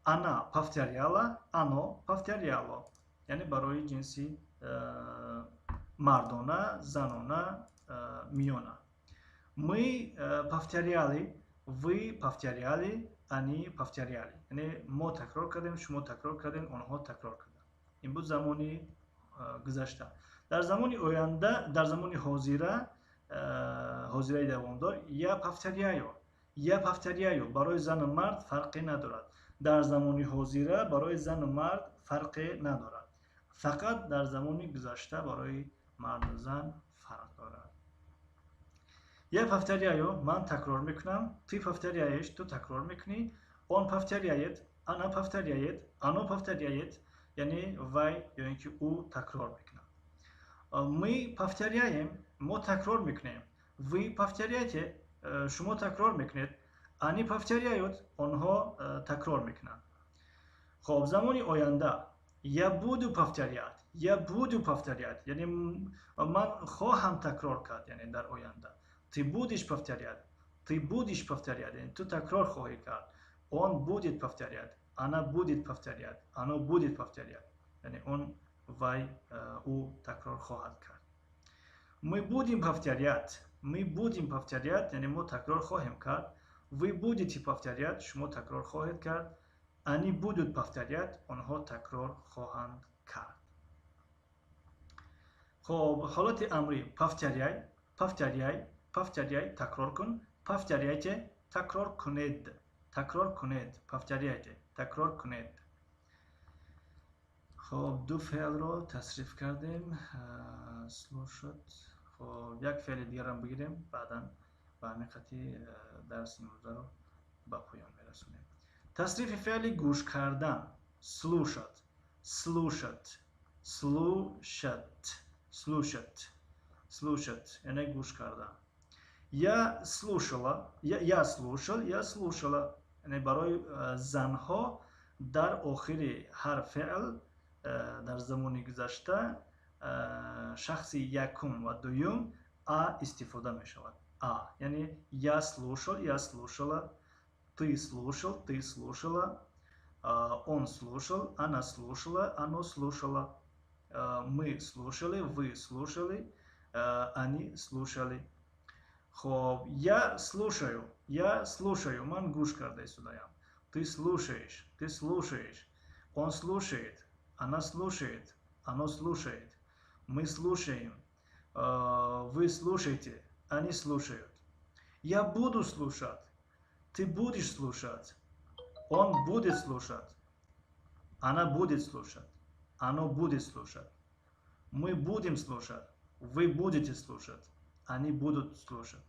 она повторяла, оно повторяло, яъне барои ҷинси мардона, занона, миёна. Мы повторяли, вы повторяли, они повторяли, яъне мо такрор кардем, шумо такрор кардем, онҳо такрор карданд. Ин буд замони гузашта. Дар замони оянда, дар замони ҳозира, ҳозираи давомдор: я повторяю, я повторяю. Барои зану мард фарқе надорад. Дар замони ҳозира барои зану мард фарқе надорад, фақат дар замони гузашта барои марду зан фарқ дорад. Я повторяю, ман такрор мекунам. Ты повторяешь, ту такрор мекунӣ. Он повторяет, она повторяет, оно повторяет, яъне вай ё ин ки ӯ такрор мекунад. Мы повторяем, мо такрор мекунем. Вы повторяете, шумо такрор мекунед. Они повторяют, онҳо такрор мекунанд. Хоб, замони оянда: я буду повторять, я буду повторять, яъне ман хоҳам такрор кард, яъне дар оянда. Ты будешь повторять, ты будешь повторять, яъне ту такрор хоҳӣ кард. Он будет повторять, она будет повторять, оно будет повторять. Яъне он, вай, ӯ такрор хоҳад кард. Мы будем повторять, мы будем повторять, яъне мо такрор хоҳем кард. Вы будете повторять, шумо такрор хоҳед кард. Они будут повторять, онҳо такрор хоҳанд кард. Хоб, ҳолати амрӣ: повторяй, повторяй, повторяй, такрор кун. Повторяйте, такрор кунед, такрор кунед. Повторяйте, такрор кунед. Хоб, ду феълро тасриф кардем. Слушать. Хоб, як феъли дигарам бигирем, баъдан ба ҳамин қати дарси имрӯзаро ба поён мерасонем. Тасрифи феъли гӯш кардан: слушать, слушать, слушать, слушать, слушать, яъне гӯш кардан. Я слушала, я слушал, я слушала. Яъне барои занҳо дар охири ҳар феъл дар замони гузашта шахси якум ва дуюм а истифода мешавад. А, яъне я слушал, я слушала, ты слушал, ты слушала, он слушал, она слушала, оно слушало, мы слушали, вы слушали, они слушали. Хоб, я слушаю, я слушаю, ман гӯш карда истодаям. Ты слушаешь, ты слушаешь, он слушает, она слушает, оно слушает, мы слушаем, вы слушаете, они слушают. Я буду слушать, ты будешь слушать, он будет слушать, она будет слушать, оно будет слушать, мы будем слушать, вы будете слушать, они будут слушать.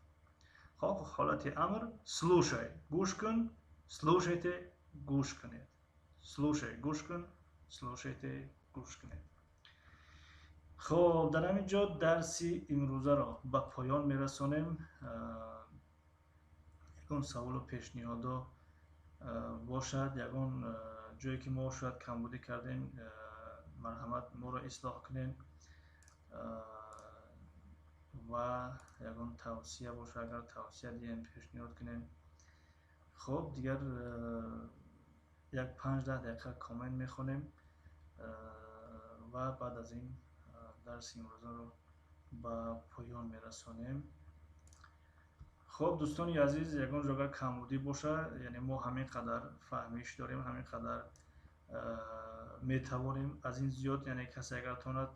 Хоб, ҳолати амр: слушай, гӯш кун, слушайте, гӯш кунед. Слушай, гӯш кун, слушайте, гӯш кунед. Хоб, дар ҳамин ҷо дарси имрӯзаро ба поён мерасонем. Ягон саволу пешниҳодо бошад, ягон ҷое ки мо шояд камбудӣ кардем, марҳамат, моро ислоҳ кунем ва ягон тавсия боша, агар тавсия диҳем, пешниҳод кунем. Хоб, дигар як 5-10 дақиқа коммент мехонем ва баъд аз ин дарси имрӯзаро ба поён мерасонем. Хоб, дӯстони азиз, ягон ҷога камбудӣ боша, яъне мо ҳамин қадар фаҳмиш дорем, ҳамин қадар метавонем. Аз ин зиёд, яъне касе агар тонад,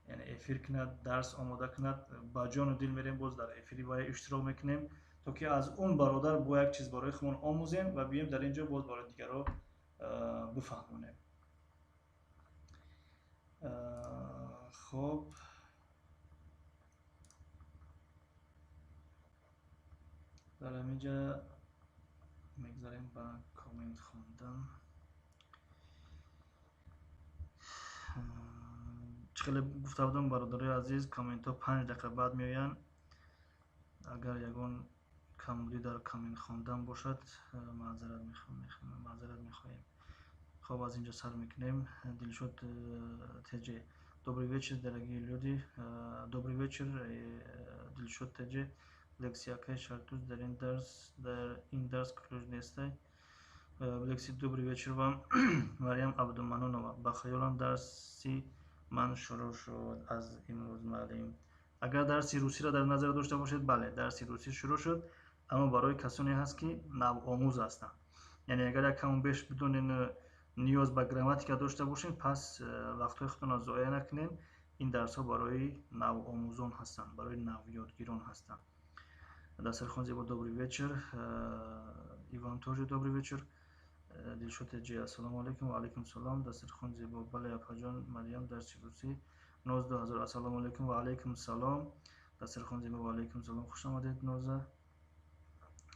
яъне эфир кунад, дарс омода кунад, ба ҷону дил мерем, боз дар эфири вай иштирок мекунем, то ки аз он бародар бо як чиз барои худмон омӯзем ва биёем дар ин ҷо боз барои дигарро бифаҳмонем. Хоб, дар ҳамин ҷа мегзарем ба коммент хондан. Чӣ хеле гуфта будам, бародарои азиз, комментҳо 5 дақиқа баъд меоянд. Агар ягон камбудӣ дар коммент хондан бошад, маъзарат мехоҳем. Хоб, аз ин ҷо сар мекунем. Дилшод ТЖ: добрый вечер, дорогие люди. Добрый вечер, Дилшод ТЖ. Лексиякаи шартуз дар ин дарс ключ нестай. Лекси, добрый вечер вам. Марьям Абдуманонова: ба хаёлам, дарси ман шурӯъ шуд аз имрӯз, муаллим. Агар дарси русиро дар назар дошта бошед, бале, дарси русӣ шурӯъ шуд, аммо барои касоне ҳаст, ки навомӯз ҳастанд. Яъне агар як каму беш бидонен, ниёз ба грамматика дошта бошем, пас вақтҳои худтонро зоя накунед. Ин дарсҳо барои навомӯзон ҳастанд, барои навёдгирон ҳастанд. Дастархон зебо, добрый вечер. Иван тоже добрый вечер. Дилшод Теҷи: ассалому алайкум. Ва алайкум салом. Дастархон зебо: бале, апаҷон Марьям, дарси русӣ. Ноз 2000: ассалому алайкум. Ва алайкум салом. Дастархон зебо: ва алайкум салом, хуш омадед, Ноза.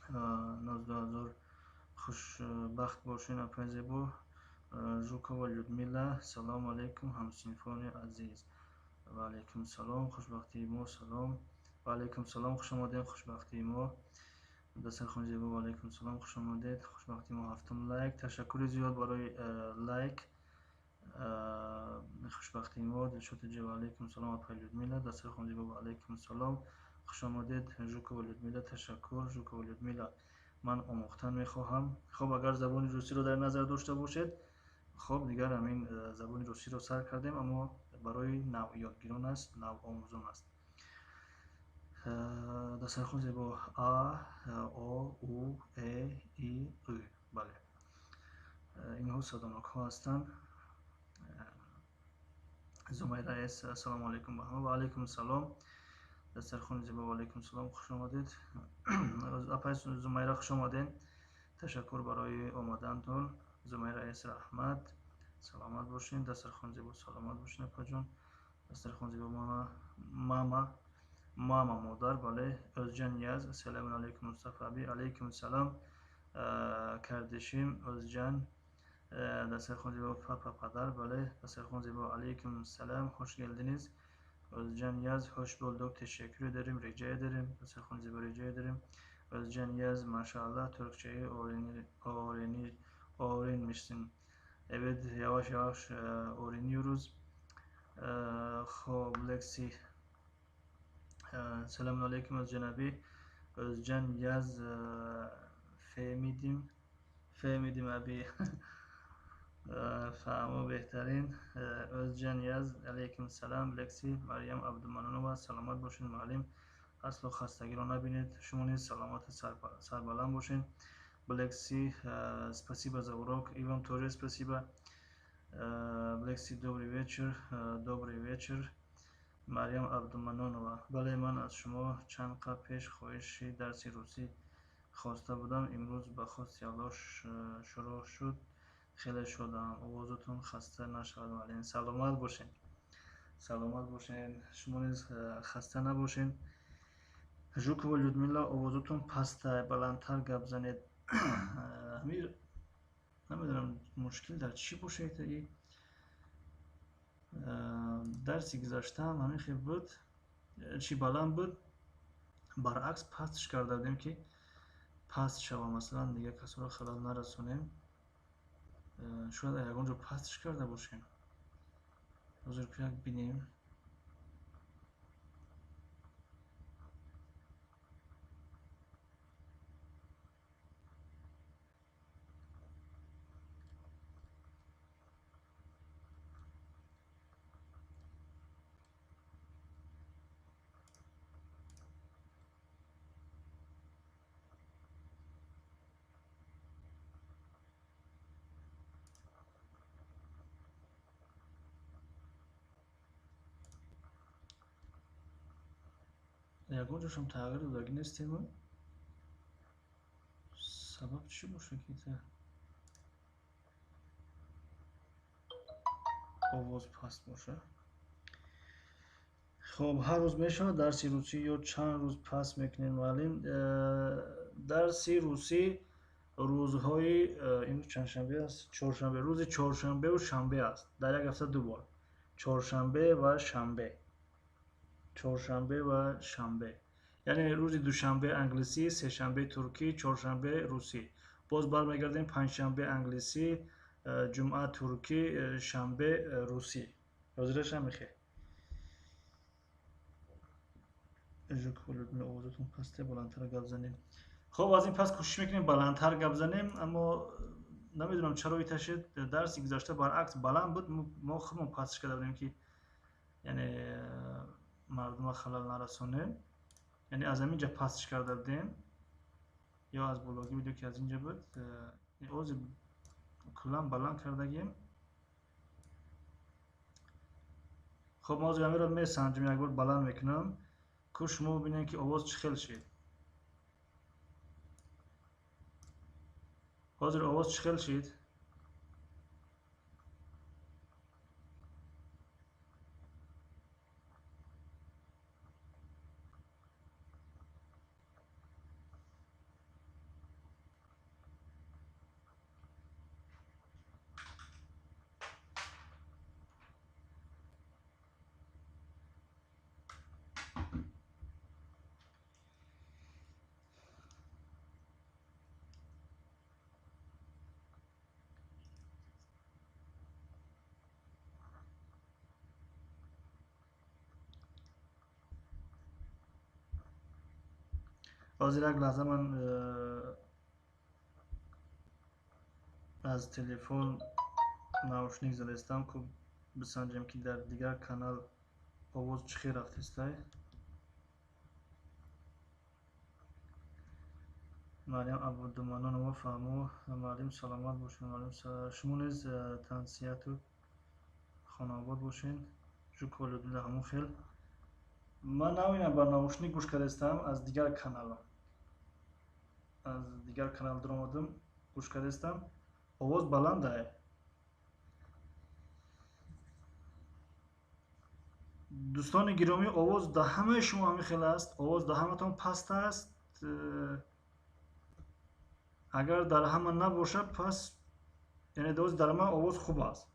Ноз 2000: хушбахт бошен, апаи зебо. Жукова Людмила: салому алайкум, ҳамсинфони азиз. Ва алайкум салом, хушбахтии мо, салом. Ва алайкум салом, хуш омадед, хушбахтии мо. Дастархони зебо: ва алайкум салом, хуш омадед, хушбахтии мо. Ҳафтум лайк, ташаккури зиёд барои лайк, хушбахтии мо. Дилшоди ҷ: ва алайкум салом, апай Людмила. Дастархони зебо: ва алайкум салом, хуш омадед, Жукова Людмила, ташаккур. Жукова Людмила: Ман омӯхтан мехоҳам. Хоб, агар забони русиро дар назар дошта бошед, хоб, дигар ҳамин забони русиро сар кардем, аммо барои навёдгирон аст, навомӯзон аст. Дастархон зебо А, О, У, Э, И, Ы. Бале, инҳо садонокҳо ҳастанд. Зумайра С, ассалому алайкум ба ҳама. Ва алайкум салом. Дастархони зебо, ва алайкум салом, хуш омадед. Апай Зумайра, хуш омадед. Ташаккур барои омадантон. Зумайра С, раҳмат. Саломат бошед. Дастархон зебо, саломат бошед, апаҷон. Дастархон зебо, мама, мама, модар, бале. Ӯзҷан Яз, ассалому алайкум, Мустафа аби. Алайкум салом, кардишим Ӯзҷан. Дастархон зебо, папа, падар, бале. Дастархон зебо, алайкум салом, хуш келдиниз. Ӯзҷан Яз, хуш булдук, teşekkür ederim, rica ederim. Дастархон зебо, rica ederim. Özcan Yaz, maşallah Türkçeyi öğrenmişsin. Evet, yavaş yavaş öğreniyoruz. Xo'p, Lexi. Selamun aleyküm Özcan abi. Özcan Yaz, fehmidim. Fehmidim abi. Фаҳмо, беҳтарин. Özcan Yaz, алейкум салам. Лекси, Марьям Абдуманонова, саломат бошед, муаллим. Асло хастагиро набинед. Шумо низ саломату сарбаланд бошед. Блекси, спасибо за урок. И вам тоже спасибо. Блекси, добрый вечер. Добрый вечер. Марьям Абдуманонова. Бале, ман аз шумо чанд қабл пеш хоҳиши дарси русӣ хоста будам. Имрӯз ба хости Аллоҳ шурӯъ шуд. Хеле шодам. Овозатон хаста нашавад, муаллим. Саломат бошед. Саломат бошед. Шумо низ хаста набошед. Жукова Людмила, овозатон паста, баландтар гап занед. Ҳамир намедонам мушкил дар чӣ бошад. И дарси гузаштаам ҳамин хел буд, чӣ баланд буд, баръакс пастш карда будем, ки паст шава, масалан дигар касоро халал нарасонем. Шояд ягон ҷо пастш карда бошем. Ҳозир як бинем. Ягон ҷошам тағйир додагӣ нестем. Сабаб чӣ бошад, ки овоз паст бошад? Хоб, ҳар рӯз мешавад дарси русӣ ё чанд рӯз пас мекунед, муаллим? Дарси русӣ рӯзҳои имрӯз чандшанбе аст? Чоршанбе. Рӯзи чоршанбеу шанбе аст. Дар як ҳафта ду бор. Чоршанбе ва шанбе. Чоршанбе ва шанбе. Яъне рӯзи душанбе англисӣ, сешанбе туркӣ, чоршанбе русӣ. Боз бармегардем панҷшанбе англисӣ, ҷумъа туркӣ, шанбе русӣ. Ҳозираша мехе. Овозатон пасте, баландтар гап занем. Хоб, аз ин пас кӯшиш мекунем баландтар гап занем, аммо намедонам чаро иташед. Дарси гузашта баръакс баланд буд, мо худмон пастш карда будем, ки яъне мардума халал нарасонем. Яъне аз ҳамин ҷа пастш карда будем, ё аз бологӣ буд, ё ки аз ин ҷа буд. Ози куллан баланд кардагем. Хоб, мо ҳозир ҳаминро месанҷем, як бор баланд мекунам, ку шумо бибинед, ки овоз чӣ хел шид. Ҳозир овоз чӣ хел шид? Ҳозир як лаҳза ман Аз телефон наушник задастам, ку бисанҷем, ки дар дигар канал овоз чӣ хел рафтестай. Марьям Абдуманонова фаҳмо. Муаллим, саломат бошед. Муаллим, шумо низ тансиҳату хонаобод бошед. Жукова Людмила, ҳамон хел. Ман намедонам, ба наушник гӯш кардастам, аз дигар канал, аз дигар канал даромадам, гӯш кардастам, овоз баланда. Дӯстони гиромӣ, овоз дар ҳамаи шумо ҳамин хел аст? Овоз дар ҳаматон паст аст? Агар дар ҳама набошад, пас яъне дар ман овоз хуб аст.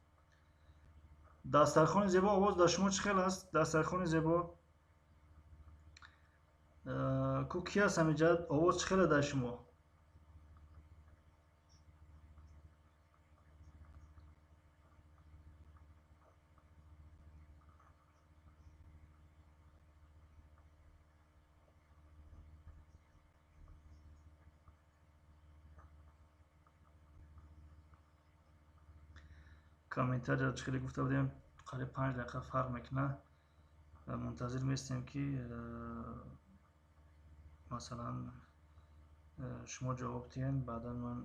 Дастархони зебо, овоз дар шумо чӣ хел аст? Дастархони зебо, ку ки аст ҳаминҷа? Овоз чӣ хел дар шумо? Комментария чӣ хеле гуфта будем, қариб 5 дақиқа фарқ мекунад. Мунтазир местем, ки масалан шумо ҷавоб диҳед, баъдан ман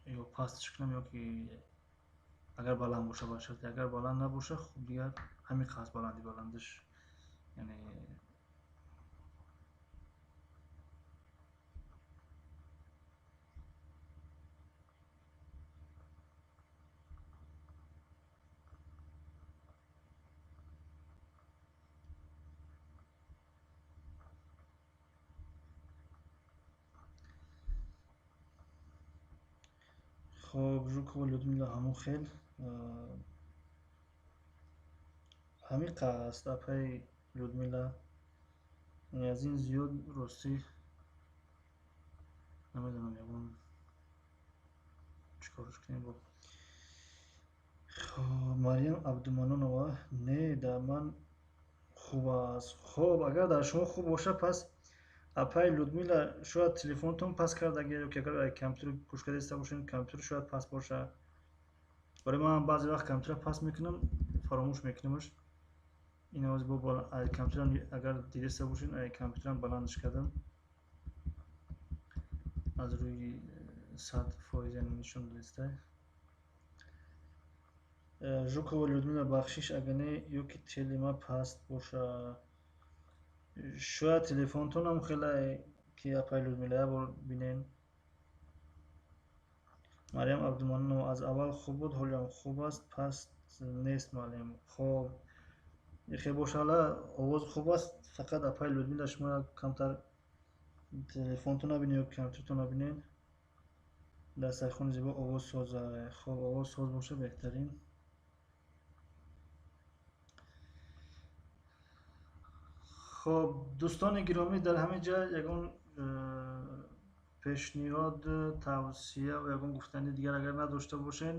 ё пастш кунам, ё ки агар баланд боша, ба шарте, агар баланд набоша, хуб, дигар ҳамин қасд баланди баландиш, яъне хоб. Жукова Людмила, ҳамон хел, ҳамин қасд, апаи Людмила, аз ин зиёд ростӣ намедонам ягон чӣ корш кунем. Бо хоб, Марьям Абдуманонова, не, дар ман хуб аст. Хоб, агар дар шумо хуб бошад, пас апаи Людмила, шояд телефонтон паст кардаги, ё ки агар компютер гӯш карда бошед, компютер шояд паст бошад. Барои ман баъзе вақт компютера паст мекунам, фаромӯш мекунамаш. Ин овоз бо компютерам, агар дидаста бошед, компютерам баландш кардам, аз рӯи 100%, яъне нишон додиста. Жукова Людмила, бахшиш, агар не, ё ки телема паст боша, шояд телефонтонам хеле ки, апаи Людмила, як бор бинен. Марьям Абдуманонова, аз аввал хуб буд, ҳолиам хуб аст, паст нест, муаллим. Хоб, хел бошала, овоз хуб аст, фақат апаи Людмила, шумо камтар телефонтон набинед ё компютертон набинед. Дастархони зебо, овоз соза. Хоб, овоз соз боша, беҳтарин. Хоб, дӯстони гиромӣ, дар ҳамин ҷа ягон пешниҳод, тавсия ва ягон гуфтани дигар агар надошта бошед,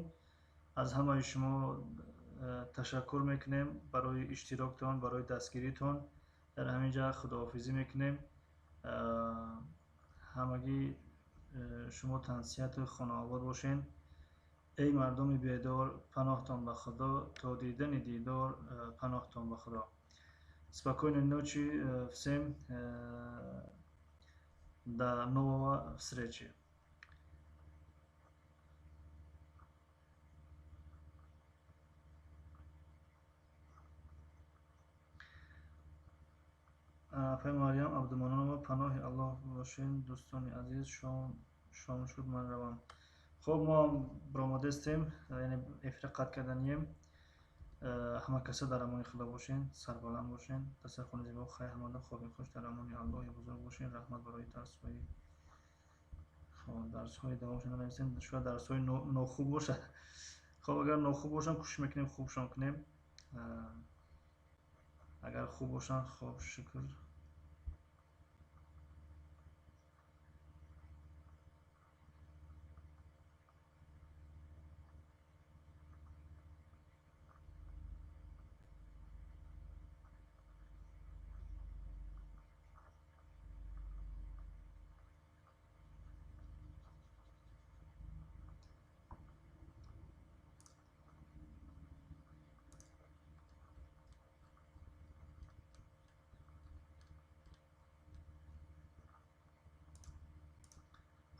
аз ҳамаи шумо ташаккур мекунем барои иштироктон, барои дастгиритон. Дар ҳамин ҷа худоҳофизӣ мекунем. Ҳамагӣ шумо тансиҳату хонаобод бошед. Эй мардуми бедор, паноҳтон ба Худо, то дидани дидор, паноҳтон ба Худо. Спокойной ночи всем, до нового встречи. Апаи Марьям Абдуманонова, паноҳи Аллоҳ бошед, дӯстони азиз, шом шуд, ман равам. Хоб, мо ҳам баромадастем, яъне эфира қатъ карданием. Ҳама каса дар амони Худо бошед, сарбаланд бошед, дастархони зебо, хайр ҳамада, хоби хуш, дар амони Аллоҳи бузург бошед. Раҳмат барои дарсҳои, хоб, дарсҳои давомшон нанависем, шояд дарсҳои нохуб бошад. Хоб, агар нохуб бошанд, кӯшиш мекунем хубшон кунем. Агар хуб бошанд, хоб, шукр.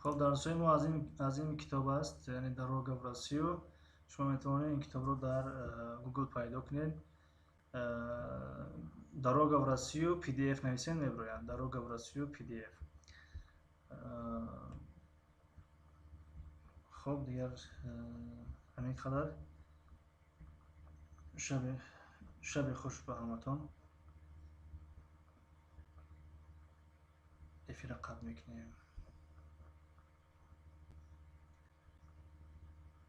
Хоб, дарсҳои мо аз ин китоб аст, яъне Дорога в Россию. Шумо метавонед ин китобро дар Google пайдо кунед. Дорога в Россию PDF нависед, мебирояд. Дорога в Россию PDF. Хоб, дигар ҳамин қадар. Шаби хуш ба ҳаматон. Эфира қатъ мекунем.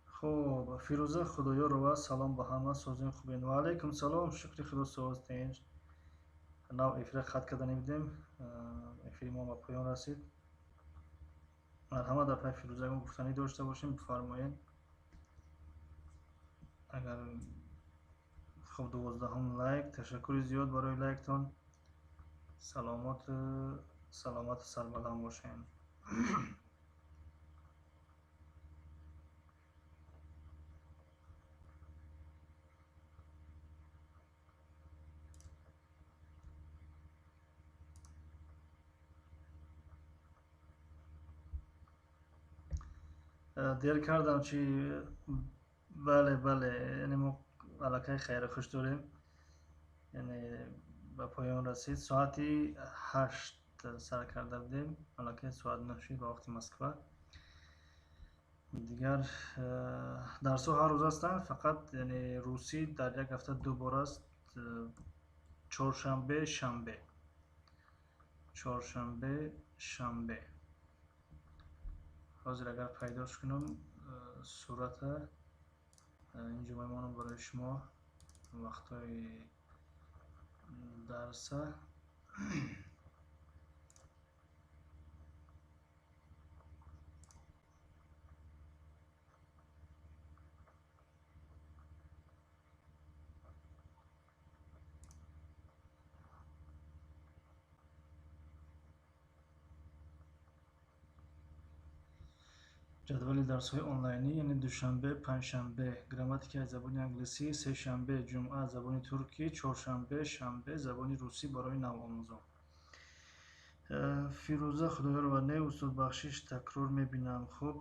Хоб, Фирӯза Худоёрова, салом ба ҳама, созем хубен. Ва алайкум салом, шукри Худо, соз тинҷ. Нав эфира қатъ карда набудем, эфири мо ба поён расид. Марҳамат, апай Фирӯза, ягон гуфтанӣ дошта бошем, бифармоед. Агар хоб, 12-ум лайк, ташаккури зиёд барои лайктон. Саломату сарбаланд бошед. Дер кардам чи? Бале, бале, яъне мо аллакай хайру хуш дорем, яъне ба поён расид. Соати 8 сар карда будем, аллакай соат 9 шуд ба вақти Москва. Дигар дарсҳо ҳар рӯз ҳастанд, фақат яъне русӣ дар як ҳафта ду бор аст, чоршанбе, шанбе, чоршанбе, шанбе. Ҳозир агар пайдош кунам сурата, инҷо мемонам барои шумо вақтҳои дарса. Ҷадвали дарсҳои онлайнӣ, яъне душанбе, панҷшанбе грамматикаи забони англисӣ, сешанбе, ҷумъа забони туркӣ, чоршанбе, шанбе забони русӣ барои навомӯзон. Фирӯза Худоёрова, не устод, бахшиш, такрор мебинам. Хуб,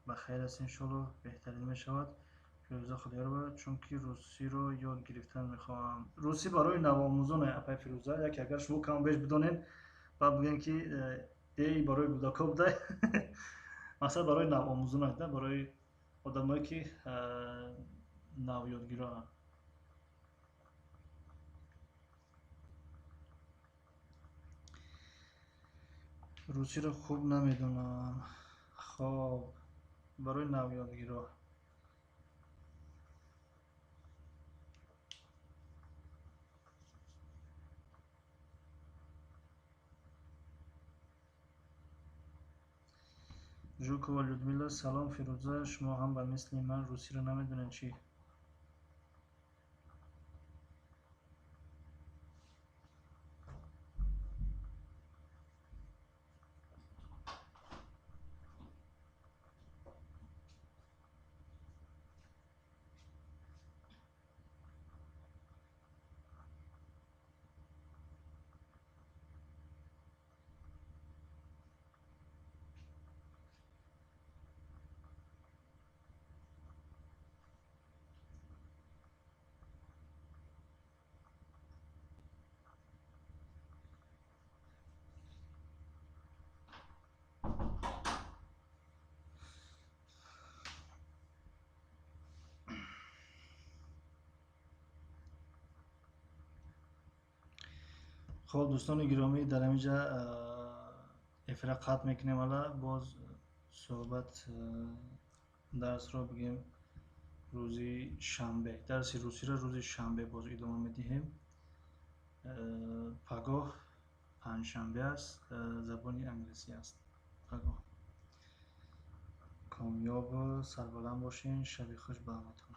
ба хайр аст, иншоалло беҳтарин мешавад. Фирӯза Худоёрова, чунки русиро ёд гирифтан мехоҳам. Русӣ барои навомӯзон, апай Фирӯза, яке агар шумо кам беш бидонед, баъд бигӯем ки эй барои кӯдакҳо буда, мақсад барои навомӯзон аст, барои одамое ки навёдгироанд. Русиро хуб намедонам. Хоб, барои навёдгиро. Жукова Людмила, салом Фирӯза, шумо ҳам ба мисли ман русиро намедонед чӣ? Хоб, дӯстони гиромӣ, дар ҳамин ҷа эфира қатъ мекунем. Ала боз суҳбат, дарсро бигем рӯзи шанбе, дарси русиро рӯзи шанбе боз идома медиҳем. Пагоҳ панҷшанбе аст, забони англисӣ аст. Пагоҳ комёб, сарбаланд бошен. Шаби хуш ба ҳаматон.